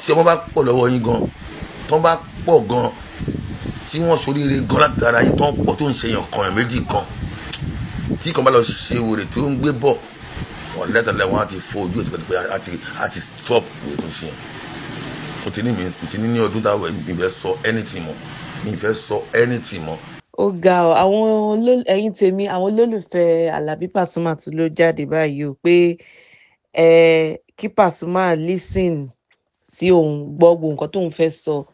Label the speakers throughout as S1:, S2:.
S1: Tí ọmọ bá pọ̀ lọ́wọ́ yín gan, tán bá pọ̀ gan, tí wọ́n ṣoríire gan látara yín, tán pọ̀ tó ń ṣe èèyàn kan méjì kan, tí kan bá lọ ṣe wèrè tí ó ń gbé bọ̀ wọ́n lẹ́tọ̀lẹ́, wọn á ti fọ ojú ẹ̀ tipẹ́tipẹ́, á ti stop wèrè tó ń ṣe yẹn. Mo ti ní mi ti ní ní ọdún táwọn mi fẹ́ sọ anything mọ́, mi fẹ́ sọ anything mọ́.
S2: Ó ga ọ, àwọn ẹ̀yin tèmi, àwọn olólùfẹ́ Alábí Pasuma tún ló jáde báyìí o pé ẹ kí Pasuma listen sí òun, gbọ́ gbogbo nǹkan tóun fẹ́ sọ,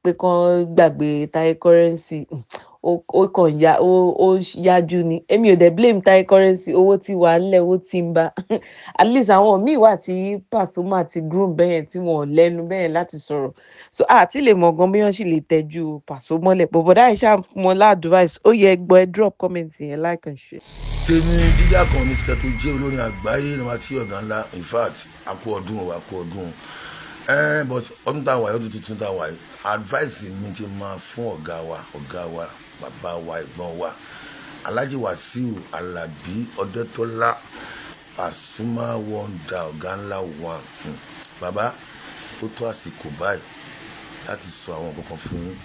S2: pé kán gbàgbé Taye Currency. Ó kàn ya, ó yájú ni. Èmi ò dẹ̀ blame Taye Currency, owó tí wà ńlẹ̀, owó tí ń bá. At least àwọn míì wà tí Pasuma ti groom bẹ́yẹn tí wọ́n lẹ́nu bẹ́yẹn láti sọ̀rọ̀, so àti lè mọ̀ gan bí wọ́n sì lè tẹ́jú Paso mọ́lẹ̀. Bọ̀bọ̀dá yìí ṣáà fún wọn advice, ó yẹ gbọ́. Ẹ drop comment yẹn, like and share.
S1: Tèmi jíjà kan ní sikẹ́ tó jẹ́ olórin àgbáyé ni wọ́n ti ọ̀gá ńlá. In fact, a kú ọdún o, a kú ọdún o. But ọdún tá a wà yìí, ọdún tuntun tá a wà yìí, advice mi ti máa fún ọ̀gá wa, ọ̀gá wa, bàbá wa, ẹ̀gbọ́n wa, Alhaji Wasiu Alabi Ọdẹ́tọ́lá Pasuma Wonder, ọ̀gá ńlá one. Bàbá, ó tó àsìkò báyìí láti sọ àwọn nǹkan kan fún yín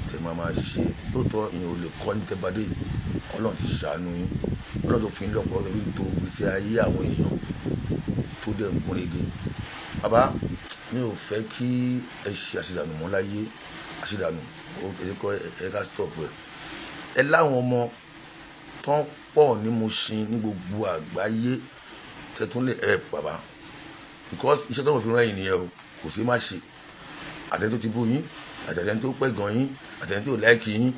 S1: tẹ máa máa ṣe. Lóòótọ́ ìyẹn ò lè kọ́ yín tẹ́ bá dé. Ọlọ́run ti ṣàánú yín, Ọlọ́run tó fi yín lọ́pọ̀, tó fi ń to ìgbésí ayé àwọn èèyàn tó dẹ̀ ń gún régé. Bàbá, mi ò fẹ́ kí ẹ ṣe àṣedànù mọ́ láyé. Àṣedànù, ẹ kọ́ ẹ ká stop ẹ. Ẹ láwọn ọmọ tán pọ̀ ní Mushin, ní gbogbo àgbáyé, tẹ́tún lè help, bàbá, because iṣẹ́ tó ń fi rán yín nìyẹn o, kò sí má ṣe. Àtẹni tó ti bú yín, àtẹni tó pẹ́ gan yín, àtẹni tó like yín,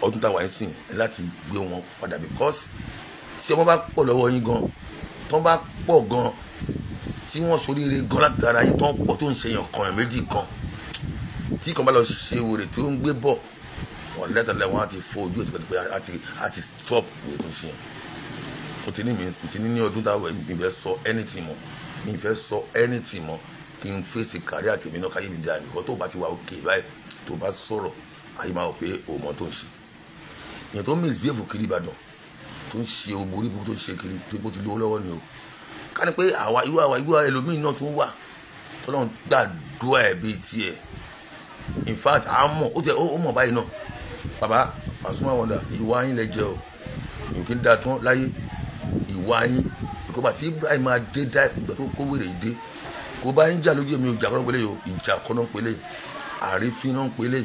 S1: ọdún táwa yín sìn ẹ láti gbé wọn padà, because tí ọmọ bá pọ̀ lọ́wọ́ yín gan, tán bá pọ̀ gan, tí wọ́n ṣoríire gan látara yín, tán pọ̀ tó ń ṣe èèyàn kan méjì kan, tí kan bá lọ ṣe wèrè tí ó ń gbé bọ̀ wọ́n lẹ́tọ̀lẹ́, wọn á ti fọ ojú ẹ̀ tipẹ́tipẹ́, á ti stop wèrè tó ń ṣe yẹn. Mo ti ní mi ti ní ní ọdún táwa mi fẹ́ sọ anything mọ́, mi fẹ́ sọ anything mọ́, kí n fèsì kárí àtẹ̀mí náà, káyé mi dáa nìkan. Tó bá ti wà òkè báyìí, tó bá sọ̀rọ̀, ayé máa wò pé o mọ̀ tó ń ṣe. Èèyàn tó misbehave kiri Ìbàdàn, tó ń ṣe ogbó orí burúkú tó ń ṣe kiri, tó bó ti lówó lọ́wọ́ ni o. Ká ní pé àwa irú, àwa irú ẹlòmíín náà tó wà tọ́lọ́run gbàdúrà ẹ̀ bíi tiẹ̀. In fact, à ń mọ̀ ó tẹ ó mọ̀ báyìí náà. Bàbá Pasuma Wonder, ìwà yín lẹ jẹ o, ìyókè ń da tán láyé. Ìwà yín ìkọ́gbà tí Ibrahim máa dé dá ìgbà tó kó wèrè dé, kó bá yín jà lójú èmi ò jà kọ́nà pélé o. Ìjà kọ́nà pélé, àrífín náà pélé,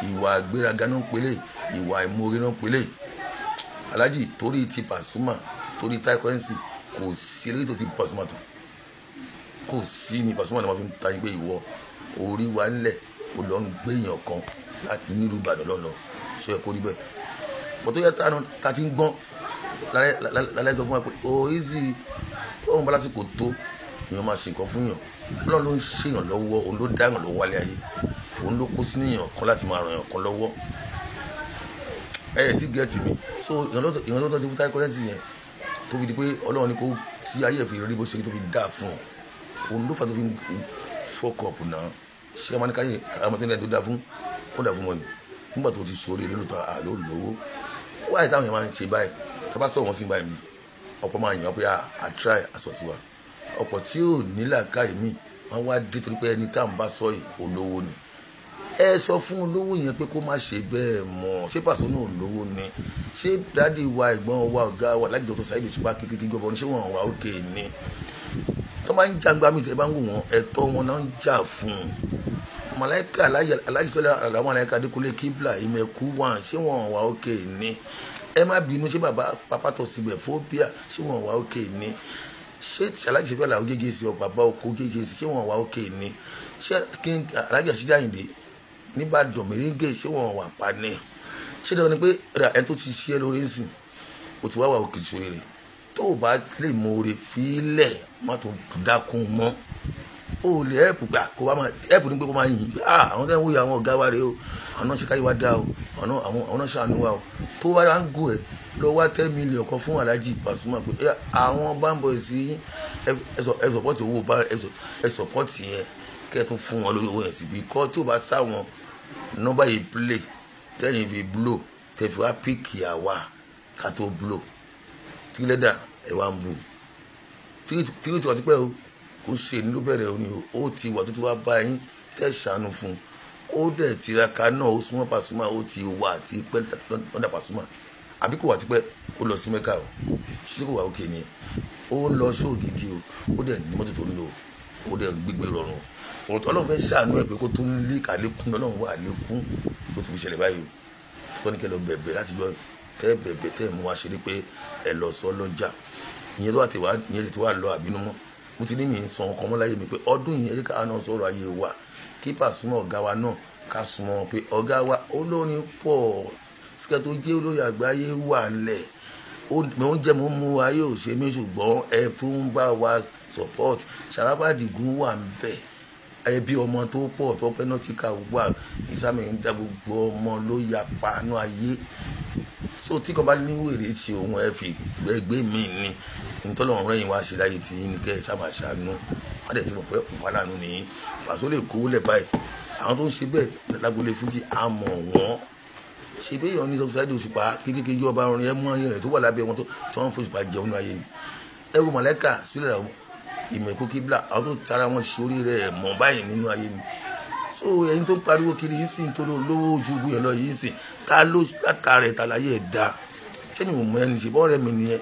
S1: ìwà àgbéraga náà pélé, ìwà ìmoore náà pélé. Alhaji, torí ti Pasuma, torí Tai Currency, kò sí eléyìí tó ti Pasuma tó kò sí ni. Pasuma ni wọ́n fi ń ta yín pé ìwọ orí wa ńlẹ̀, ó lọ ń gbé èèyàn kan láti nílùú Ìbàdàn lọ́nà sọ ẹ̀ kó rí bẹ́ẹ̀ bọ́ tó yẹ ta ti ń gbọ́n lálẹ́ sọ fún wa pé o easy òun bá lásìkò tó èèyàn máa ṣe nǹkan fún yàn. Ọlọ́run ló ń ṣèyàn lọ́wọ́, òun ló dá yàn lọ́wọ́ wálé ayé, òun ló kó sínú èèyàn kan láti máa ràn yàn kan lọ́wọ́. Ẹ ẹ tí get mi. So ìrànlọ́wọ́ tó ti fún Tai Currency yẹn, tó fi di pé Ọlọ́run ní kó tí ayé ẹ̀ fi rí bó ṣe rí, tó fi dáa fún un, òun ló fà tó fi fuck up náà. Ṣé ọmọ ní káyé ọmọ tí ń lẹ́yìn tó dáa fún, ó dáa fún wọn ni nígbà tó ti ṣorí lóòótọ́ àló lówó wáyé táwọn èèyàn máa ń ṣe báyìí. Tó bá sọ̀rọ̀ wọn sí báyìí mi, ọ̀pọ̀ máa yàn pé à try aṣọ tiwa. Ọ̀pọ̀ tí ò ní làákàyè mi, wọ́n wá dé torí pé ẹni tá à ń bá sọ yìí, olówó ni. Ẹ sọ fún olówó yẹn pé kó má ṣe bẹ́ẹ̀ mọ́. Ṣé Pàṣọ náà olówó ni? Ṣé daddy wa, ẹ̀gbọ́n wa, ọ̀gá wa láti Dr. Saheed Òṣùpá kékeré gbọ́bọ ní, ṣé wọ́n wà òkè ni? Tó máa ń jàǹgbá mi, tẹ́ bá ń wò wọ́n, ẹ̀tọ́ wọn náà ń jà fún un. Màláíkà Aláàjì Sọlá àwọn màláíkà Adékúnlé Kíblà ìmẹ̀kú wà, ṣé wọ́n wà òkè ni? Ẹ má bínú. Ṣé bàbá pápá tó síbẹ̀ fóbíà, ṣé wọ́n wà òkè ni? Ṣé Aláàjì Ṣẹfẹ́ làwọn jẹjẹ sí ọ, bàbá oko jẹjẹ sí, ṣé wọ́n wà òkè ni? Ṣé kí Aláàjì Àṣìṣe Àyìndé nígbàdàn mèrèǹgè, ṣé wọ́n wà pa ni? Ṣé dandan ni pé ẹni tó ti ṣe é lórí ń sìn, o ti wá wà òkè sórí rẹ̀, tó o bá lè mọ oore fílẹ̀, má tó dákun mọ́. O lè help gbà kó wá máa help ní pé kó máa yìn pé, ah, àwọn tẹ́wọ́n wòye, àwọn ọ̀gá wa rèé o, àwọn náà ṣe káyé wa dá o, àwọn náà ṣàánú wa o. Tó wá ń gùn ẹ lọ wá 10 million kan fún Alhaji Pasuma pé àwọn bamboy sí ẹ support owó, ẹ support yẹn, kẹ́ ẹ tún fún wọn lórí owó yẹn síbi kọ́ tí ò bá sáwọn nọ́mbà yìí play tẹ́yìn fi blow, tẹ́ fi wá pick àwa ká tó blow tí lẹ́dà ẹ̀ wá ń bù tí tí wọ́n ti pẹ́ o. Kò ṣe ní ló bẹ̀rẹ̀ òní o, ó ti wà tó ti wá bá yín tẹ́ ṣàánú fún un. Ó dẹ̀ tiraka náà, ó súnmọ́ Pasuma, ó ti wà tí pẹ́ lọ́dà Pasuma, àbí kò wà tipẹ́. Ó lọ sí Mẹ́kà o, ṣé kò wà òkè ni? Ó ń lọ ṣóò gidi o, ó dẹ̀ ní mọ́tò tó ń lò, ó dẹ̀ gbígbé rọrùn. Ọlọ́run fẹ́ ṣàánú ẹ̀ pé kó tó ń lé àlékún, Ọlọ́run wà àlékún tó ti fi ṣẹlẹ̀ báyìí o. Tó ní kẹ́ lọ bẹ̀bẹ̀ láti jọ tẹ́ bẹ̀bẹ̀ tẹ́ mú wa ṣe ni pé ẹ lọ sọ lọ́jà ìyẹn tó wà tí wà, ìyẹn ti wà lọ àbínú mọ́. Mo ti ní mi ń sọ ọkàn mọ́ láyé mi pé ọdún yìí, ẹ jẹ́ ká náà sọ̀rọ̀ ayé wa, kí Pasuma ọ̀gá wa náà ká súnmọ́ pé ọ̀gá wa olórin pọ̀ síkẹ́ tó jẹ́ olórí àgbáyé wà lẹ̀. Oúnjẹ mo mú ayé ò ṣe mí, ṣùgbọ́n ẹ tún ń bá wa support. Sàràfà Àdìgún wà ń bẹ̀, ẹbí ọmọ tó pọ̀ tó pẹ́ náà ti ka wà ìsámi ń dá gbogbo ọmọ ló ya paná ayé. So tí kan bá ní wèrè ṣe òun, ẹ fi ẹgbẹ́ mi ni ntọ́lọ́run rẹ̀yìn wá ṣe láyé tí yín ni kẹ́ ẹ ṣáà máa ṣàánú. Wọ́n dẹ̀ ti mọ̀ pé òǹfàlànù ni Paso lè kówó lẹ̀ báyìí. Àwọn tó ń ṣe bẹ́ẹ̀ lágbolé fújì á mọ̀ wọ́n ṣe bí èèyàn ní sọ́sídẹ̀ẹ́ Òṣùpá kékeré yọ ọba orin ẹ mú ayé rẹ̀ tó wà lábẹ́ wọn tó ń fòṣùpá jẹun ní ayé ni. Ẹ wo mọ̀lẹ́kà sílẹ̀ ìmọ̀ èkó kíbla, àwọn tó tara wọn ṣorí rẹ̀ mọ̀ báyìí nínú ayé ni. So ẹni tó ń pariwo kiri yìí sì ń tó lówó ojú ogun yẹn lọ yìí sì ta ló látara ẹ̀ ta láyé ẹ̀ da. Ṣé mi ò mọ ẹni ṣe bọ́ọ̀rẹ́ mi nìyẹn?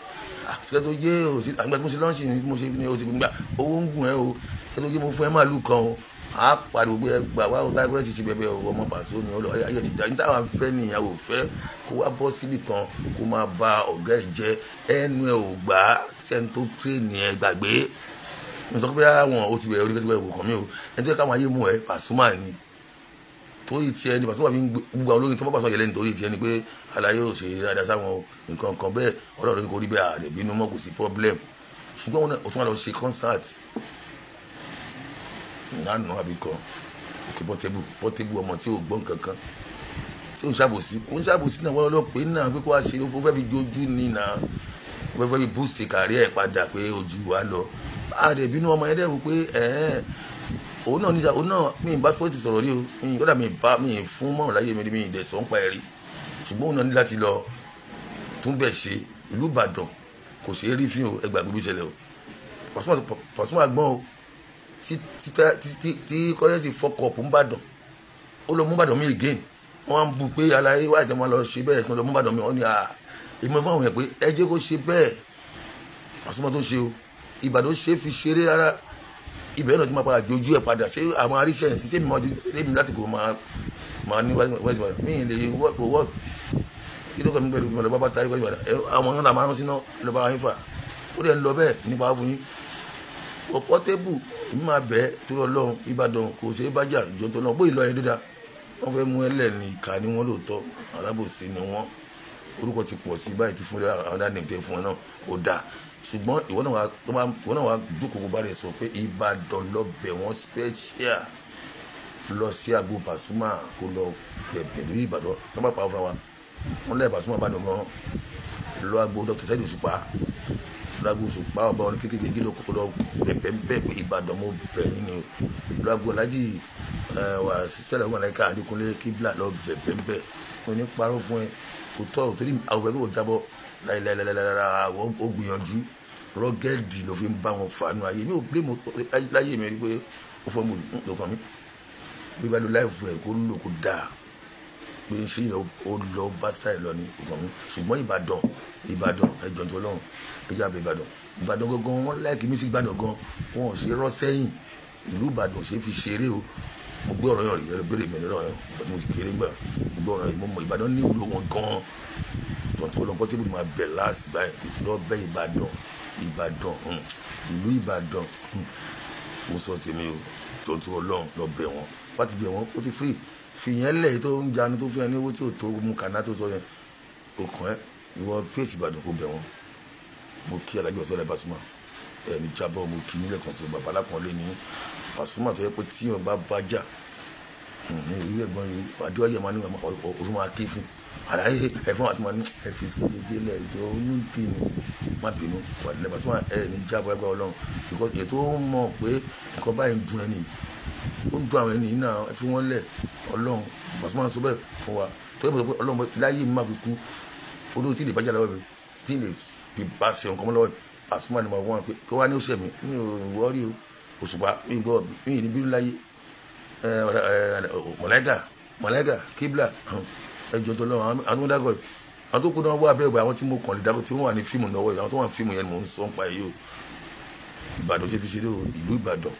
S1: Ṣe tó yé o sí àgbà tí mo ṣe lọ́ọ̀ṣì ni mo ṣe ní oṣù gbígbà owó ń gùn ẹ o. Ṣe tó yé mo fún ẹ màálù kan o, a pariwo pé ẹ gbà wá o, táyà ti ṣe bẹbẹ o, ọmọ Paso ni ọlọ ayé ti dá. Ní táwa fẹ́ nìyàwó fẹ́ kó wá bọ́ síbì kan kó máa ba ọ̀gá ẹ̀ jẹ́, ẹnu ẹ ò gbà sẹ́ni tó tírèèni ẹ gbàgbé. Mo sọ pé àwọn ò ti bẹ̀rẹ̀ orí kẹ́tí kò kàn mí o. Ẹni tó yẹ káwọn ayé mú ẹ Pasuma ni, torí tiẹ̀ ni Pasuma fi ń gbogbo àwọn olórin tó bá Pasuma yẹlẹ́ nítorí tiẹ̀ ni pé àlàyé ò ṣe dáadáa sáwọn nǹkan kan bẹ́ẹ̀. Ọlọ́run kò rí bẹ́ẹ̀, àrẹ bínú mọ́, kò sí problem. Ṣùgbọ́n wọn ò tún wà lọ ṣe concert lánàá àbí kan òkè Portable ọmọ tí ò gbọ́n kankan tí ò ń ṣàbòsí, ó ń ṣàbòsí náà. Wọ́n lọ pé náà pé kó wá ṣe ó fẹ́ fi jojú ní náà, ó fẹ́ fi boost kárí ẹ̀ padà pé ojú wa lọ. Àrẹ bínú ọmọ yẹn dẹ̀ wò pé ẹ̀ẹ́n òun náà níjà, òun náà mi bá pọ́ìtì sọ̀rọ̀ rí o, mi kódà mi bá mi fún mọ́rùn láyé mi mi ìdẹ̀ sọ̀ ń pa ẹ̀ rí. Ṣùgbọ́n òun náà ní láti lọ tún bẹ̀ ṣe. Ìlú Ìbàdàn kò ṣeé rí fín o, ẹgbàá gbogbo ìṣẹ̀lẹ̀ o. Pasuma gbọ́n o, tí kọ́lẹ́sì fọkọ̀pù ń bàdàn, ó lọ mú Ìbàdàn mi again. Wọ́n á ń bu pé aláyé wáyé tí wọ́n lọ ṣe bẹ́ẹ̀ tí wọ́n lọ mú Ìbàdàn mi. Wọ́n ní ìmọ̀ fún àwọn yẹn pé ẹ jẹ́ kó ṣe bẹ́ẹ̀. Pasuma tó ṣe o, Ìbàdàn ṣe fi ṣeré rárá, ibẹ̀ náà ti máa padà jojú ẹ̀ padà. Ṣé àwọn aríṣẹ́ ẹ̀ sí ṣé mi máa mi láti kò máa ní West Ìbàdàn mi lè work kò work kí ló kàn mí pẹ̀lú ìmọ̀lẹ́ bábá táyé West Ìbàdàn àwọn ọ̀nà máa rán síná ẹ lọ bá yín fà ó dẹ̀ ń lọ bẹ́ẹ̀ nípa fún yín. Portable èmi máa bẹ̀ torí Ọlọ́run, Ìbàdàn kò ṣe é bájà jọ tó náà bóyá ìlọ yẹn dídá wọ́n fẹ́ mú ẹlẹ́ ní ìka ni wọ́n lóòótọ́, alábòsí ni wọ́n. Orúkọ ti pọ̀ sí báyìí ti fún àwọn dáná ìtẹ́ fún ẹ náà ó dáa. Ṣùgbọ́n ìwọ náà wà jókòó kó bá rẹ̀ sọ pé Ìbàdàn lọ bẹ̀ wọ́n special, lọ sí agbo Pasuma kó lọ bẹ̀bẹ̀ lórí Ìbàdàn tó bá pa fúnra wa wọn lẹ́yìn Pasuma Ìbàdàn gan lọ agbo Dr. Saheed Òṣùpá, lọ agbo Òṣùpá ọba orin kékeré kí ló kó lọ bẹ̀bẹ̀ ń bẹ̀ pé Ìbàdàn mo bẹ̀ yín ni o. Lọ agbo Alhaji wà sẹ́lẹ̀ ọgbọ̀n láìka Adékúnlé Kíblà lọ bẹ̀bẹ̀ ń bẹ̀. Mo ní parọ́ fún ẹ kò tọ́ torí àwọn ẹgbẹ́ kò jábọ́ láìláìláìláìláà, ó gbìyànjú rọ́gẹ́dì ló fi ń bá wọn fà nù ayé mi ò blé mo láyé mi rí pé ó fọ́ mo lọ́kàn mi bí bá lo láìfù ẹ̀ kó lò kó dáa pé ń ṣe yẹn ó lọ bá style lọ ní ọkàn mi. Ṣùgbọ́n Ìbàdàn ẹjọ́ tó lọ́hùn ẹjọ́ àbẹ̀ Ìbàdàn gangan wọn láìkí mísí Ìbàdàn gan wọn ò ṣe rọ́ sẹ́yìn. Ìlú Ìbàdàn ò ṣe fi ṣeré o. Mo gbé ọ̀rọ̀ yẹn rí ẹ̀rọ béèrè mi lọ́rọ̀ yẹn ìgbà tí mo sì kéré gbà mo gbé ọ̀rọ̀ yẹn mo mọ̀ Ìbàdàn ní ìwúlò wọn gan jọ̀ọ́ tó lọ́n Portable máa bẹ̀ láàsì báyìí lọ bẹ́ Ìbàdàn ìlú Ìbàdàn mo sọ tèmi o jọ̀ọ́ tó Ọlọ́run lọ bẹ̀ wọ́n bá ti bẹ̀ wọ́n ó ti free fi yẹn lẹ̀ tó ń janu tó fún ẹ ní owó tí ò tó mu kàná tó sọ yẹn o kàn ẹ́ ìwọ fèsì Ìbàdàn kó bẹ̀ wọ́n. Mo kí Alhaji Wasiu Alabi Pasuma ẹni jábọ̀ mo kí nílẹ̀ kan sí bàbá alápọ̀nlé ní Pasuma tó yẹ pé tí wọn bá bá jà ní ìlú ẹ̀gbọ́n yìí adéwájú máa ní òfin máa ké fún àlàyé ẹ̀fọn àti máa ní ẹ̀fí síkẹ́tò jẹ́lẹ̀ ìjọ onúbínú má bínú wà lẹ́ Pasuma ẹni jábọ̀ ẹgbẹ́ Ọlọ́run because ètò ó mọ̀ pé nǹkan báyìí ń dun ẹni ó ń dun àwọn ẹni náà ẹ fi wọ́n lẹ̀ Ọlọ́run. Pasuma sọ bẹ́ẹ̀ fún wa tó yẹ pé Ọlọ́run láyé mi má fi kú olóò tí ì lè bájà lọ́wọ́ mi tí ì lè fi bá ṣe nǹkan mọ́ lọ́wọ́ Pasuma ni mo wọ́n pé kó wá ní ó ṣe mí ní ò wọ́rí o Òṣùpá mi gbọ́ mi ní bínú láyé. Mọ̀lẹ́gà mọ̀lẹ́gà kíbla, ẹjọ́ tó lọ́wọ́ àwọn tó ń dákọ̀ yìí, àwọn tó kú náà wà bẹ́ẹ̀ bọ̀, àwọn tí mo kàn lè dákọ̀ tí wọ́n wà ní fíìmù lọ́wọ́ yìí, àwọn tó wà ní fíìmù yẹn ni mò ń sọ ń pa yìí o. Ìbàdàn ṣe fi ṣeré o, ìlú Ìbàdàn.